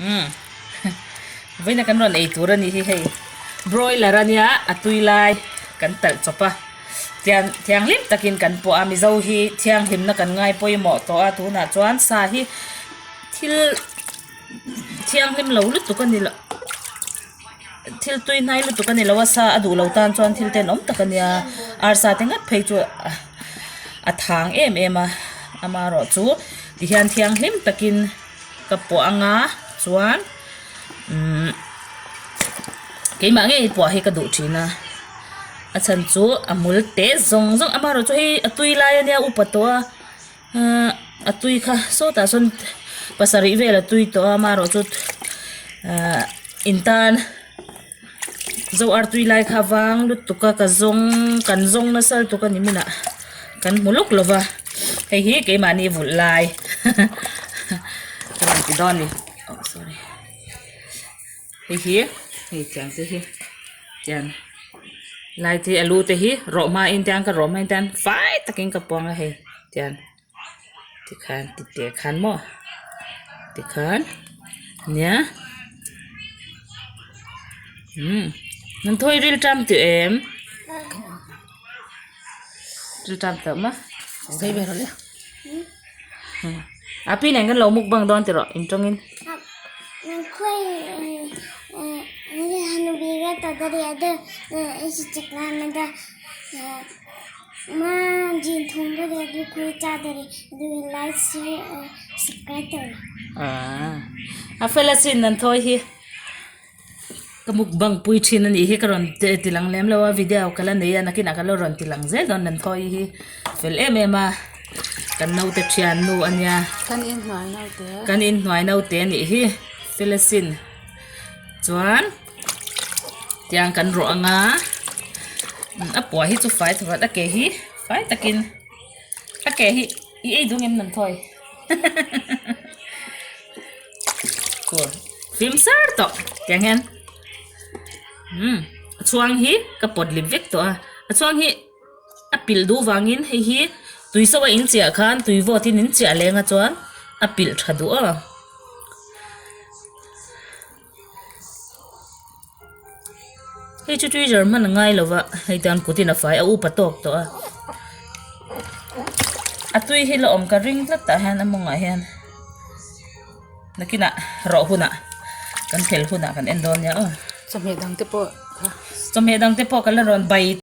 Umm vawiina kan rawn ei tur a nih hi hei broiler a nia a tui lai kan talh chawp a tiang thianghlim takin kan pawh a mizo hi thianghlimna kan ngai pawimawh tawh a tunah chuan sa hi thil thianghlim lo lutuk a ni lo thil tui hnai lutuk a ni lo a sa a duh lo tan chuan thil tenawm tak a nia arsa te ngat phei chu a thang em em a amaherawhchu tihian thianghlim takin. Ka puah anga chuan umm keimah ngei puah hi ka duh thin a a chhan chu a hmul te zawng zawng amaherawh chu hei a tui lai ania upa tawh a ahh a tui kha sawtah sawn pasarih vel a tui tawh a amaherawh chu ahh in tan. Zo artui lai kha vang lutuk a ka zawng kan zawng nasa lutuk a ni hmunah kan hmu lawk lova hei hi keimahni vulh lai ka rawn ti dawn a ni oh sorry hei hi hei tiang te hi tiang lai te hi a lu te hi rawh hmain tiang ka rawh hmain tiang fai takin ka puang a hei tiang. Tikhan ti teh khan maw tikhan nia umm nan thawi ril tam tih em ril tam tawh maw Sei ve rawh le a pi nen kan lo mukbang dawn tiraw intawngin. A fel asin an thawi hi ka mukbang pui thin a nih hi ka rawn ti lang lem lo a video ka la nei a nakinah ka la rawn ti lang zel dawn an thawi hi fel em em a kan naute thiannu a nia kan inhnuai naute kan inhnuai naute a nih hi fel asin chuan. Tiang kan rawh anga a puah hi chu fai tawh a ke hi fai takin a ke hi i ei duh ngem nan thawi kur fim sar tawh tiang hian umm a chhuang hi ka pawt lip vek tawh a a chhuang hi a pilh duh vangin hei hi tui so a in chiah khan tui vawt in in chiah leng a chuan a pilh tha duh a. Hei chu tweezer hman a ngai lo va hei tan kut in a fai a upa tawk tawh a a tui hi la awm ka ring tlat tah hian a mawngah hian nakinah rawh hunah kan phel hunah kan en dawn nia aw chawhmeh dang te pawh kha chawhmeh dang te pawh ka la rawn bai.